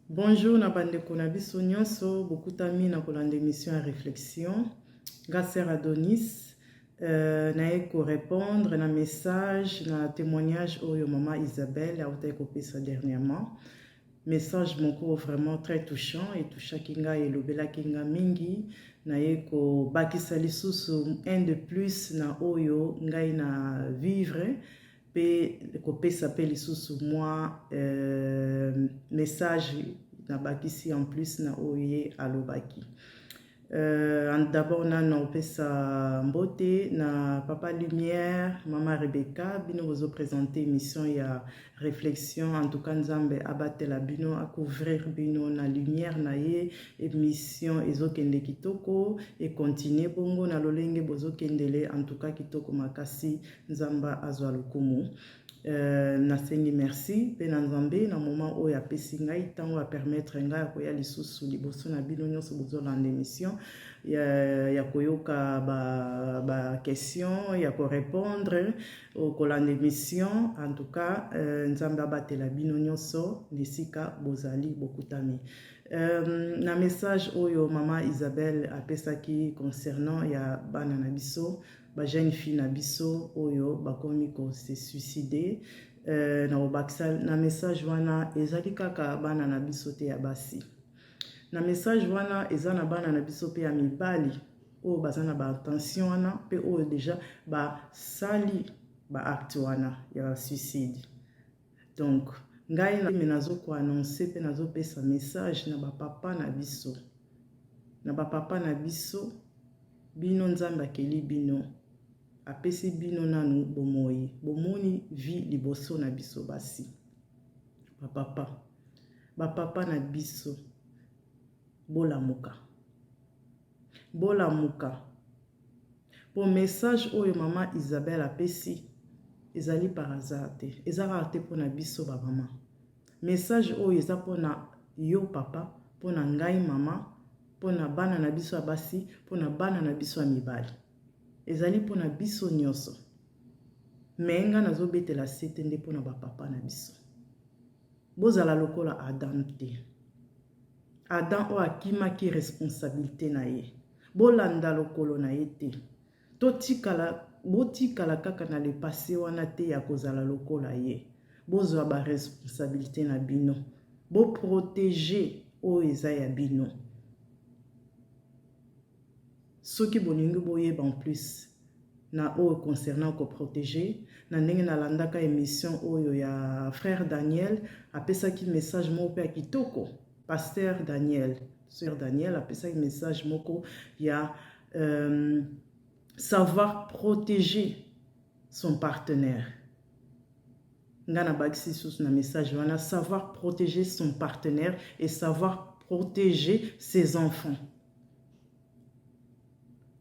Bonjour na bandeko na biso nyonso bokutami na kolanda émission ya réflexion. Nga sœur Adonis naye korépondre na message na témoignage oyo mama Isabelle autaki kopesa dernièrement. Message moko vraiment très touchant, etouchaki ngai, elobelaki nga mingi. Naye kobakisa lisusu un de plus na oyo ngai na vivre mpe kopesa mpe lisusu mwa message nabakisi en plus na oyo ye alobaki. D'abord nano opesa mbote na papa Lumière, mama Rebecca, bino bozoprésente émission ya réflexion. En tout cas, Nzambe abatela bino, acouvrir bino na lumière na ye. Émission ezokende kitoko, econtinue bongo na lolenge bozokendele. En tout cas, kitoko makasi, Nzambe azwa lokumu. Nasengi merci mpe na Nzambe na moment oyo apesi ngai ntango apermettre ngai ya koya lisusu liboso na bino nyonso bozolanda émission, ya koyoka baquestion ba, ya korépondre, kolanda émission. En tout cas, Nzambe abatela bino nyonso na esika bozali bokutami. Na message oyo mama Isabelle apesaki concernant ya bana na biso, bajeune fille na biso oyo bakomi kose suicider, na kobakisa na message wana, ezali kaka bana na biso te ya basi. Na message wana, eza na bana na biso mpe ya mibali oyo baza na baintention wana mpe oyo déjà basali baacte wana ya suicide. Donc ngai me nazokoannonce mpe nazopesa message na bapapa na biso, na bapapa na biso: bino, Nzambe akeli bino, apesi bino nanu bomoi, bomoni vie liboso na biso basi. Bapapa, bapapa na biso, bolamuka, bolamuka, mpo message oyo mama Isabelle apesi ezali par hasard te, eza kaka te mpona biso bamama. Message oyo eza mpona yo papa, mpona ngai mama, mpona bana na biso ya basi, mpona bana na biso ya mibali, ezali mpona biso nyonso. Me ngai nazobetela sete nde mpona bapapa na biso. Bozala lokola Adam te, Adam oyo akimaki responsabilité na ye. Bolanda lokolo na ye te. Totikala, botikala kaka na le passé wana te ya kozala lokola ye. Bozwa baresponsabilité na bino, boprotege oyo eza ya bino. Soki bolingi boyeba en plus na oyo concernant koprotege, na ndenge nalandaka émission oyo ya frère Daniel, apesaki message moko mpe ya kitoko. Pasteur Daniel, sœur Daniel apesaki message moko ya savoir protéger son partenaire. Nga nabakisi lisusu na message wana: savoir protéger son partenaire et savoir protéger ses enfants.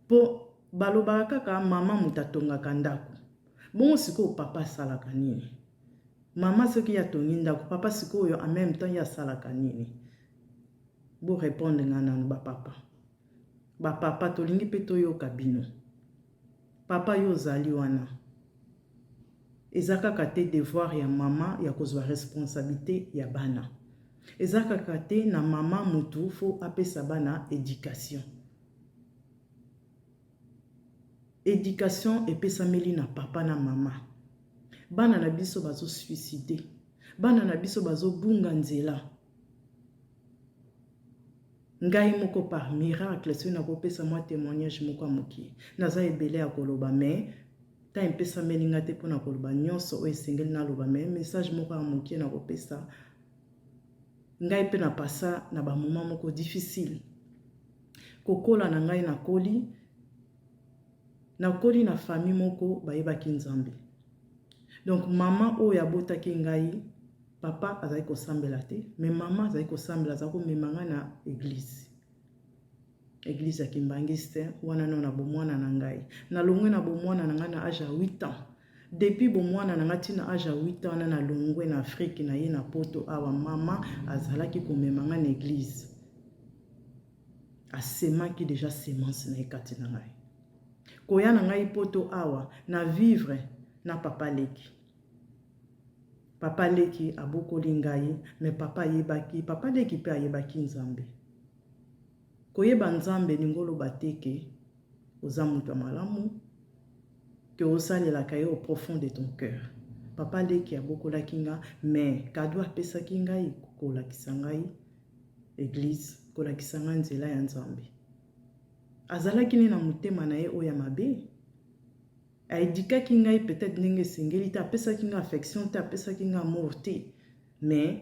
Mpo balobaka kaka mama moto atongaka ndako, bongo sikoyo papa asalaka nini? Mama soki ye atongi ndako, papa sikoyo en même temps ye asalaka nini? Borépondre nga nanu, bapapa. Bapapa, tolingi mpe toyoka bino. Papa, yo ozali wana, eza kaka te devoir ya mama ya kozwa responsabilité ya bana, eza kaka te na mama motu fo apesa bana éducation. Éducation epesameli na papa na mama. Bana na biso bazosuicide, bana na biso bazobunga nzela. Ngai moko, par miracle, soki nakopesa mwa témoignage moko ya moke, naza ebele ya koloba, mais temps epesameli nga te mpona koloba nyonso oyo esengeli naloba. Mais message moko ya moke nakopesa, ngai mpe napasa na bamoment moko difficile. Kokola na ngai, nakoli na famille moko bayebaki Nzambe. Donc mama oyo abotaki ngai, papa azali kosambela te, mais mama azali kosambela, azali komema ngai na église, église ya Kimbangiste wana. No na bomwana na ngai, nalongwe na bomwana na ngai na âge ya 8 ans. Depuis bomwana na ngai ntina âge ya 8 ans wana, nalongwe na Afrique, na ye na Poto awa, mama azalaki komema ngai na église. Asemaki déjà semence na ye kati na ngai. Koya na ngai Poto awa, na vivre na papa leki. Papa leki abokoli ngai, mais papa ayebaki, papa leki mpe ayebaki Nzambe. Koyeba Nzambe elingi oloba te ke oza moto ya malamu, ke osalelaka ye au profond de ton cœur. Papa leki abokolaki nga, mais cadeau apesaki ngai kolakisa ngai eglise, kolakisa ngai nzela ya Nzambe. Azalaki ne na motema na ye oyo ya mabe? A eduquaki ngai peut-etre ndenge esengeli te, apesaki ngai affection te, apesaki ngai amour te, mais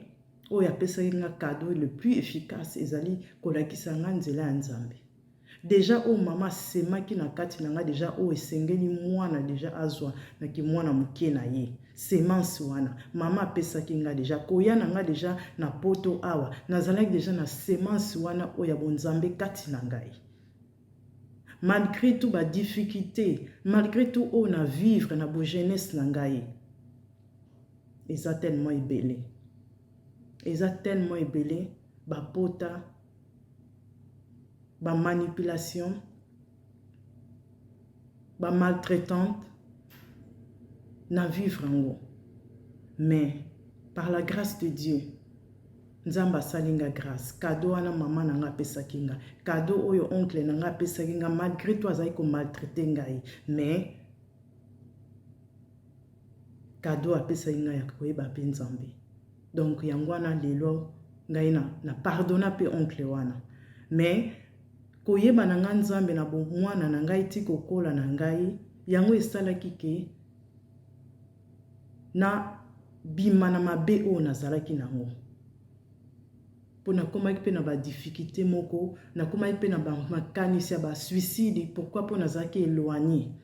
oyo apesaki ngai cadeau le plus efficace ezali kolakisa ngai nzela ya Nzambe. Dejà oyo mama asemaki na kati na ngai dejà oyo esengeli mwana dejà azwa na kimwana moke na ye semence wana mama apesaki ngai dejà koya na ngai dejà na poto awa nazalaki dejà na semence wana oyo ya bonzambe kati na ngai. Malgre tout ba difficultes, malgre tout oyo na vivre na bo jeunesse na ngai, eza tellement ebele. Eza tellement ebele, ba pota, ba manipulation, ba maltraitante, na vivre yango. Mais par la grâce de Dieu, Nzambe asali nga grace. Cadeau wana maman na nga apesaki nga. Cadeau oyo oncle na nga apesaki nga malgre tout azalaki ko maltraiter ngai mais cadeau apesaki nga ya koyeba pe Nzambe. Donc yango wana lelo ngai na, na pardonna pe oncle wana. Mais koyeba na nga Nzambe na bomwana na ngai ti kokola na ngai yango esalaki ke Na bima na mabe oyo nazalaki nango po nakomaki pe na ba difficulte moko, nakomaki pe na ba makanisi ya ba suicide pourquoi po nazalaki eloigne,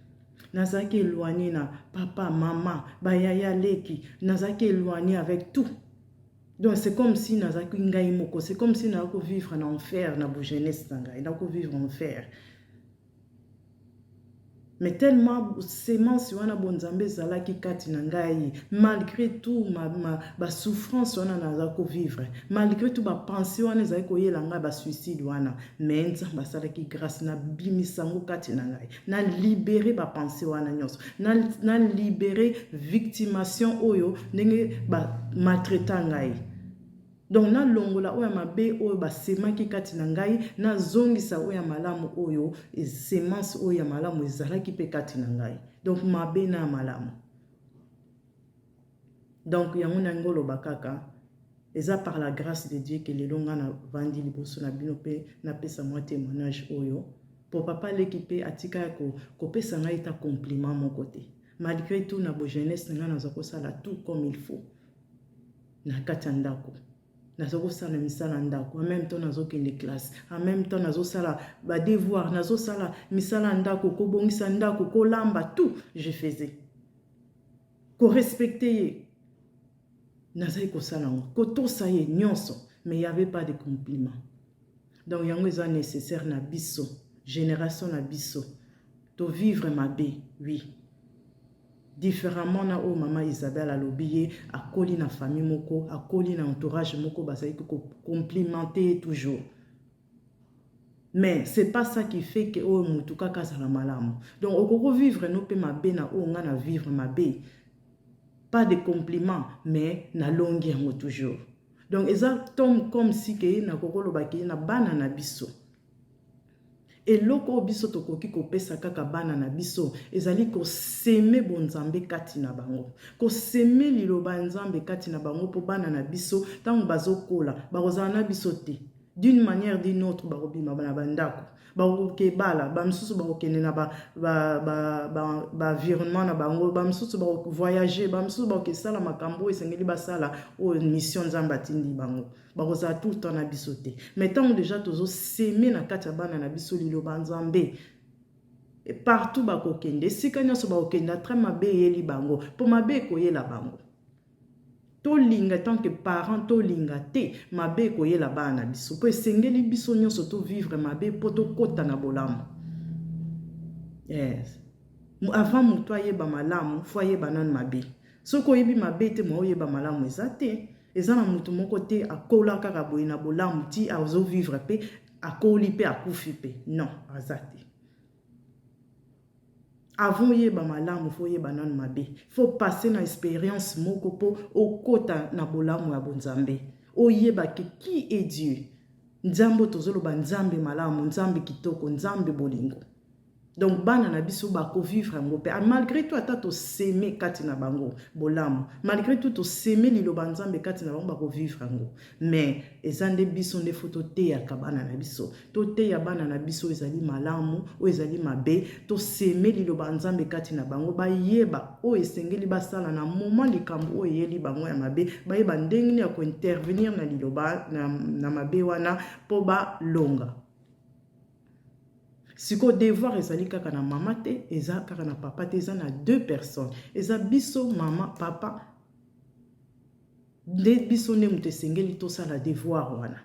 nazalaki eloigne na papa, mama, ba yaya leki, nazalaki eloigne avec tout. Donc c'est comme si nazalaki ngai moko, c'est comme si nazalaki ko vivre na enfer na bo jeunesse na ngai, nazalaki ko vivre enfer. Mais tellement semence wana bonzambe ezalaki kati na ngai, malgré tout ma, ma, ba souffrance wana naza ko vivre, malgré tout ba pensée wana ezali koyela ngai ba suicide wana, mais Nzambe asalaki grâce na bimisa yango kati na ngai, na libérer ba pensée wana nyonso, na, na libérer victimation oyo ndenge ba maltraita ngai. Donc nalongola oyo ya mabe oyo basemaki kati na ngai, nazongisa oyo ya malamu oyo semence oyo ya malamu ezalaki mpe kati na ngai. Donc mabe na ya malamu. Donc yango nalingi oloba kaka eza par la grâce de Dieu que lelo ngai navandi liboso na bino mpe napesa mwa témoignage oyo po papa leki mpe atika kopesa ngai ata compliment moko te. Malgré tout na bo jeunesse na ngai naza kosala tout comme il faut. Na kati ya ndako nazo kosala misala ya ndako, en meme temps nazokende classe, en meme temps nazosala ba devoir, nazosala misala ya ndako, kobongisa ndako, kolamba, tout je faisais. Korespecte ye nazali kosala yango, kotosa ye nyonso, mais il y avait pas de compliment. Donc yango eza nécessaire na biso, génération na biso, to vivre mabe, oui. Differemment na oyo mama Isabelle alobi ye akoli na famille moko, akoli na entourage moko bazalaki ko complimenter ye toujours. Mais c'est pas ça qui fait que oyo mutu kaka azala malamu. Donc okoki vivre no pe mabe na oyo nga na vivre mabe. Pas de compliment mais nalongi yango toujours. Donc eza tom comme si que nakoki koloba ke na bana na biso. Eloko oyo biso tokoki kopesa kaka bana na biso ezali ko semer bonzambe kati na bango, ko semer liloba ya Nzambe kati na bango, mpo bana na biso ntango bazokola bakozala na biso te. D'une manière d'une autre bakobima na bandako, bakokebala, bamisusu bakokende na ba environnement na bango, bamisusu bakovoyage, bamisusu bakokesala makambo oyo esengeli basala, oyo mission Nzambe atindi bango. Bakozala tout le temps na biso te. Mais ntango déjà tozosemer na kati ya bana na biso liloba Nzambe, partout bakokende, esika nyonso bakokende, atre mabe eyeli bango, mpo mabe ekoyela bango. Tolinga tant que parent, tolinga te, mabe ekoyela bana na biso, mpo esengeli biso nyonso tovivre mabe mpo tokɔta na bolamu. Yes. Avant moto ayeba malamu, fo ayeba nanu mabe. Soki oyebi mabe te, mwa oyeba malamu eza te. Eza na moto moko te akola kaka boye na bolamu ti azovivre mpe akoli mpe akufi mpe, non, aza te. Avant oyeba malamu, faut oyeba nanu mabe. Faut passer na experience moko po okota na bolamu ya bonzambe. Oyeba que qui est Dieu. Nzambe oyo tozoloba Nzambe malamu, Nzambe kitoko, Nzambe bolingo. Donc bana na biso bako vivre yango pe malgré tout ata to semer kati na bango bolamu, malgré tout to semer liloba Nzambe kati na bango bako vivre yango. Mais eza nde biso nde faut toteyaka bana na biso. Toteya bana na biso oyo ezali malamu, oyo ezali mabe, to semer liloba ya Nzambe kati na bango, bayeba oyo esengeli basala na moment likambo oyo eyeli bango ya mabe, bayeba ndenge nini ya ko intervenir na liloba na, na mabe wana mpo balonga. Sikoyo devoir ezali kaka na mama te, eza kaka na papa te, eza na deux personnes. Eza biso mama, papa nde biso nde moto esengeli tosala devoir wana.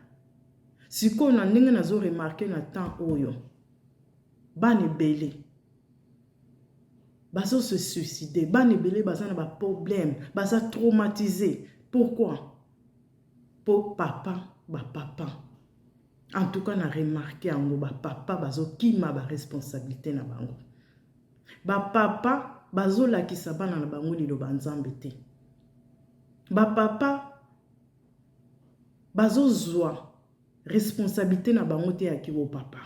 Sikoyo na ndenge nazo remarquer na temps oyo bana ebele bazo se suicider, bana ebele baza na ba problème, baza traumatise. Pourquoi? Po papa, ba papa en tout cas na remarquer yango ba papa bazo kima ba responsabilité na bango. Ba papa bazolakisa bana na bango liloba Nzambe te. Ba papa bazozwa responsabilité na bango te ya kibo papa.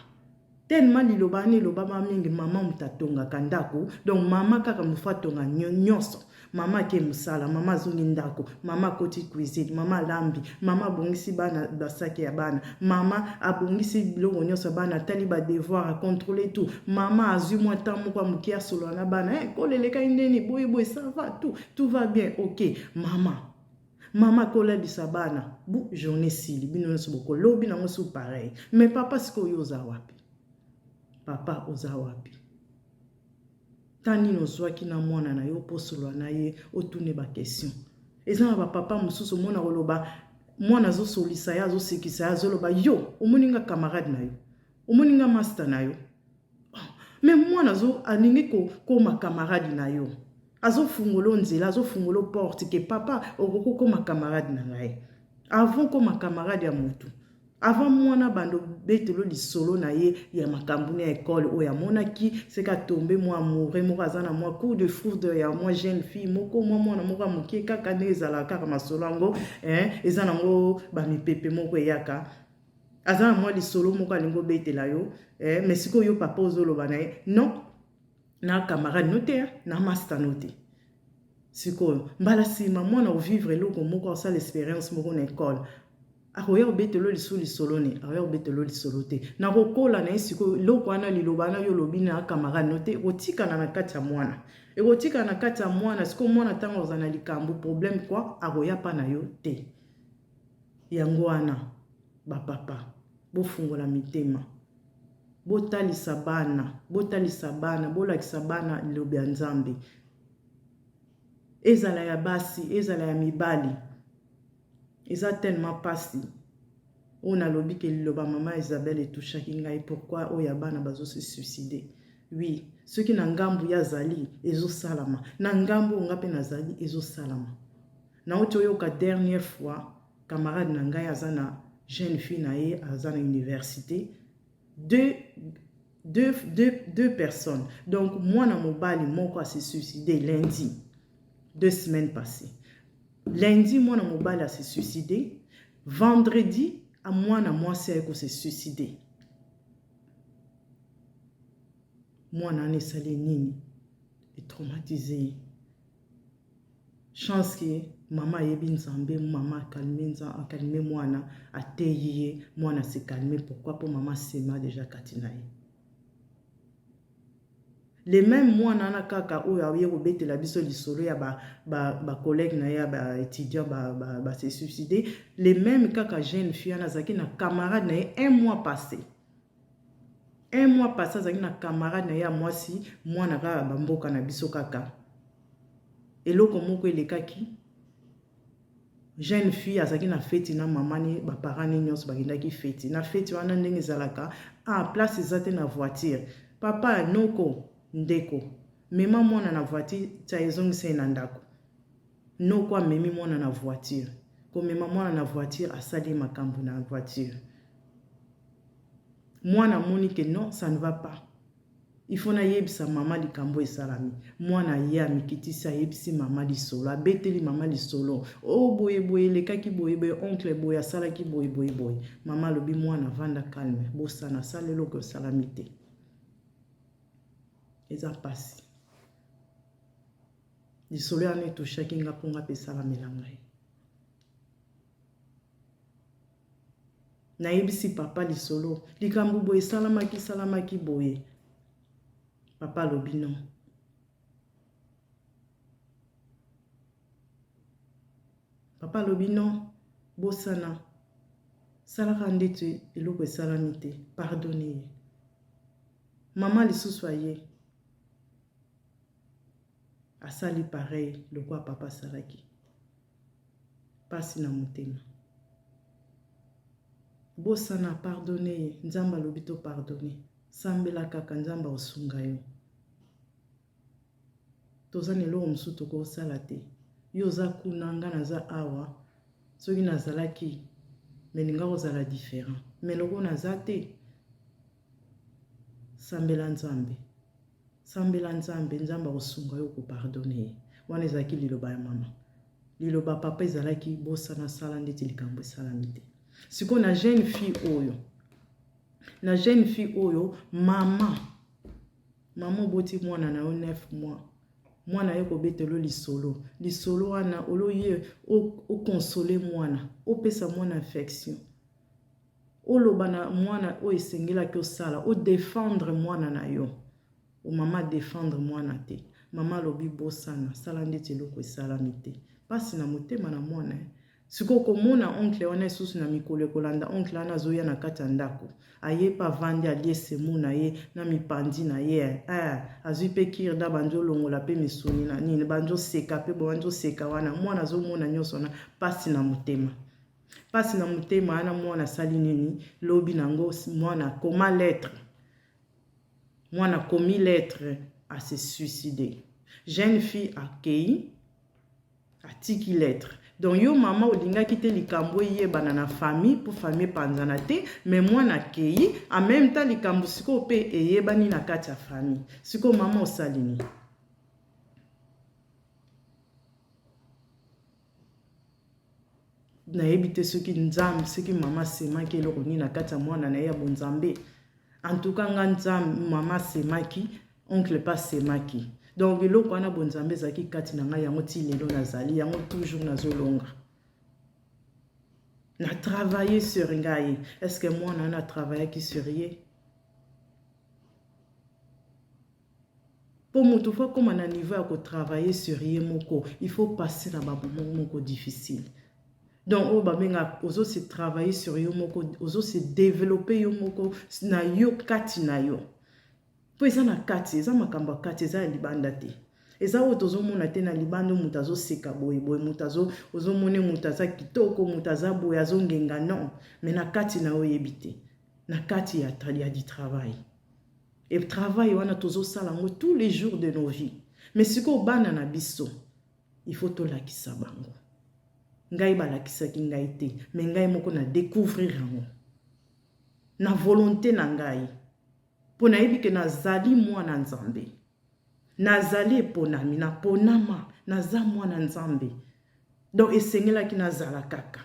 Tellement liloba wana elobama mingi, mama moto atongaka ndako, donc mama kaka moto atonga nyonso. Mama ake mosala, mama azongi ndako, mama akoti cuisine, mama alambi, mama abongisi bana basaki ya bana, mama abongisi biloko nyonso ya bana, atali ba devoir, acontrôle tout. Mama azwi mwa temps moko ya moke asolola na bana, eh, kola elekaki ndeni boye boye, ça va, tout, tout va bien, ok. Mama mama akolalisa bana bu journée esili, bino nyonso bokolobi nango su pareil. Mais papa sikoyo oza wapi? Papa oza wapi? Ta nini ozwaki na mwana na yo mpo osolola na ye, otune ba question? Eza na bapapa mosusu omona koloba mwana azosolisa ye, azosekisa ye, azoloba yo omoni nga camarade na yo, omoni nga master na yo. Mais mwana azo alingi kokoma camarade na yo, azofungola nzela, azofungola porte ke papa okoki kokoma camarade na ngai. Avant koma camarade ya motu, avant mwana bando betelo lisolo na ye ya makambo na ekole oyo amonaki, seka atombe mwa amoureux moko, aza na mwa coup de foudre ya mwa jeune fille moko, mwa mwana moko ya moke kaka ndenge ezalaka kaka masolo yango, eza nango bamipepe moko eyaka, aza na mwa lisolo moko alingi obetela yo, mais sikoyo yo papa ozoloba na ye non, na camarade no te, na master no te. Sikoyo mbala nsima mwana ovivre eloko moko, asala expérience moko na ekole, akoya kobetela lisusu lisolo ne, akoya kobetela lisolo te na kokola na ye. Sikoyo eloko wana, liloba wana yo olobi na camarade no te, ekotikana na kati ya mwana, ekotikana na kati ya mwana. Sikoyo mwana ntango aza na likambo, problème kwa, akoya mpa na yo te. Yango wana bapapa bofungola mitema, botalisa bana, botalisa bana, bolakisa bana liloba ya Nzambe, ezala ya basi, ezala ya mibali. Eza tellement pasi oyo nalobi ke liloba mama Isabelle etouchaki ngai. Pourquoi oyo ya bana bazose suicider? Oui, soki na ngambu ye azali, ezosalama na ngambu oyo nga mpe nazali, ezosalama. Nauti oyoka dernière fois camarade na ngai aza na jeune fille na ye, aza na université, deux personnes. Donc mwana mobali moko ase suicidé lundi, 2 semaines passées, lundi mwana mobali ase suicidé, vendredi mwana mwasi aye kose suicider. Mwana wana esali nini? Etraumatise ye. Chance ke mama ayebi Nzambe, mama acalme mwana, ateyi ye, mwana se calme. Pourquoi? Mpo mama asema déjà kati na ye. Le même mwana wana kaka oyo aye kobetela biso lisolo ya bacollègue ba na ye ya baétudiant base ba suicide, le même kaka jeune fille wana azalaki na camarade na ye un mois passé. Un mois passé azalaki na camarade na ye ya mwasi, mwana kaka bamboka na biso kaka. Eloko moko elekaki, jeune fille azalaki na feti na mama ni baparent ni nyonso, bakendaki feti. Na feti wana, ndenge ezalaka, ah, place eza te na voiture. Papa, noko, ndeko, mema mwana na voiture, tia ezongisa ye na ndako. Noko amemi mwana na voiture. Komema mwana na voiture, asali ye makambo na voiture. Mwana amoni ke non, ça ne va pas. Il faut nayebisa mama likambo esalami. Mwana ye amikitisi, ayebisi mama lisolo, abeteli mama lisolo. O oh, boye boye elekaki boye boye, oncle boye asalaki boye boye boye. Mama alobi mwana vanda calme, bosana, sala eloko esalami te. Eza pasi. Lisolo yana etushaki nga mpo nga mpe esalamela ngai. Nayebisi papa lisolo, likambo boye esalamaki esalamaki boye. Papa alobi non. Papa alobi non, bosana. Salaka ndeti eloko esalami te, pardonne ye. Mama lisusu aye. Asali pareil lokola papa asalaki. Pasi na motema. Bosana pardonne ye. Nzambe alobi to pardonne. Sambela kaka Nzambe akosunga yo. Toza na eloko mosusu tokosala te. Yo oza kuna nga naza awa. Soki nazalaki me linga kozala different. Me lokola naza te. Sambela Nzambe. Sambela Nzambe, Nzambe akosunga yo ko pardonner ye. Wana ezalaki liloba ya mama. Liloba papa ezalaki bosana sala ndeti likambo esalami te. Sikoyo na jeune fille oyo, na jeune fille oyo mama, mama oboti mwana na yo 9 mois, mwana ye kobetelo lisolo, lisolo wana oloye okonsole mwana, opesa mwana affection. Oloba na mwana oyo esengelaki osala, o defendre mwana na yo. O mama defendre mwana te. Mama alobi bosana, sala ndeti eloko esalami te. Pasi na motema na mwana eh. Sikoyo komona oncle wana lisusu na mikolo ekolanda oncle wana azoya na kati ya ndako. Aye pe avandi alie semu na ye na mipanzi na ye eh. Eh, azwi pe kirda bandi olongola pe misuni na nini, bandi oseka pe bandi oseka wana. Mwana azomona nyonso wana pasi na motema. Pasi na motema wana mwana asali nini lobi na ngo mwana akoma lettre mwana akomi lettre a se suicider jeune fille akei atiki lettre donc yo mama olingaki te likambo eyebana na famille mpo famille epanzana te mais mwana akei en même temps likambo sikoyo mpe eyebani na kati ya famille sikoyo mama osali nini? Nayebi te soki nzambe soki mama asemaki eloko nini na kati ya mwana na ye ya bonzambe. En tout cas nga nzambe mama asemaki, oncle pe asemaki. Donc biloko wana bonzambe ezalaki kati na ngai yango ti lelo nazali yango toujours nazolonga. Na travailler sur ngai. Est-ce que mwana wana travaillaki sur ye? Po mutu faut akoma na niveau ya ko travailler sur ye moko, il faut passer na ba moments moko difficile. Donc oyo babenga ozo se travailler sur yo moko, ozo se developper yo moko na yo kati na yo. Po eza na kati, eza makambo ya kati, eza ya libanda te. Eza oyo tozomona te na libanda moto azoseka boye boye, moto azo ozomone moto aza kitoko, moto aza boye azongenga non, mais na kati na yo oyebi te. Na kati ya ya du travail. Et travail wana tozo sala yango tous les jours de nos vies. Mais sikoyo bana na biso, il faut tolakisa bango. Ngai balakisaki ngai te, mais ngai moko na découvrir yango. Na volonté na ngai. Po nayebi ke nazali mwana Nzambe. Nazali eponami, naponama, naza mwana Nzambe. Donc esengelaki nazala kaka.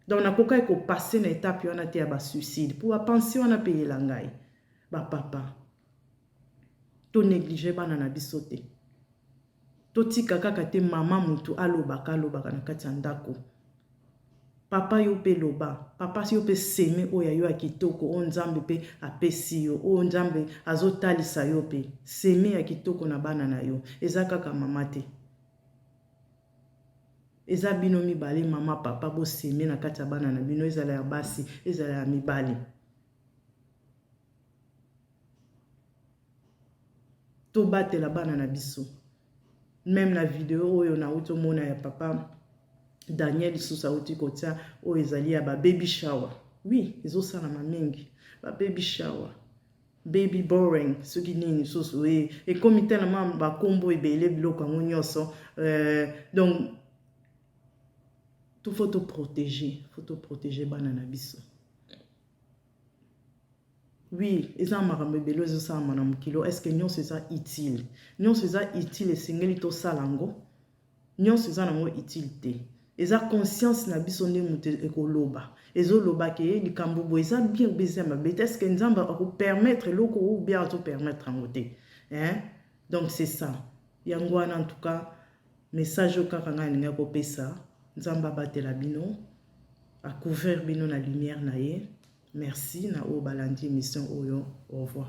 Donc nakokaki ko passer na etape wana te ya ba suicide. Po ba pensee wana pe eyela ngai. Ba papa, to negliger bana na biso te. Totika kaka te mama mutu alobaka alobaka na kati ya ndako. Papa yo pe loba, papa yo pe seme oyo ya yo ya kitoko oyo Nzambe pe apesi yo, oyo Nzambe azotalisa yo pe. Seme ya kitoko na bana na yo. Eza kaka mama te. Eza bino mibale mama papa bo seme na kati ya bana na bino ezala ya basi ezala ya mibali. Tobatela bana na biso. Meme na video oyo nauti omona ya papa Daniel lisusu auti kotia oyo ezali ya ba baby shower. Oui, ezosalama mingi. Ba baby shower. Baby boring soki nini lisusu e ekomi tellement bakombo ebele biloko yango nyonso euh, donc tout faut to protéger, faut to protéger bana na biso. Oui, eza makambo ebele ezosalama na mokili. Est ce que nyonso eza utile? Nyonso eza utile, esengeli tosala yango? Nyonso eza nango utile te. Eza conscience na biso nde moto ekoloba, ezoloba ke likambo boye eza bien ou eza mabe te. Est ce que Nzambe akopermettre eloko ou bien azopermettre yango te, hein? Donc c'est ça, yango wana. En tout cas, message oyo kaka ngai alingi kopesa. Nzambe abatela bino, acouvrir bino na lumière na ye. Merci na oyo balandi émission oyo. Au revoir.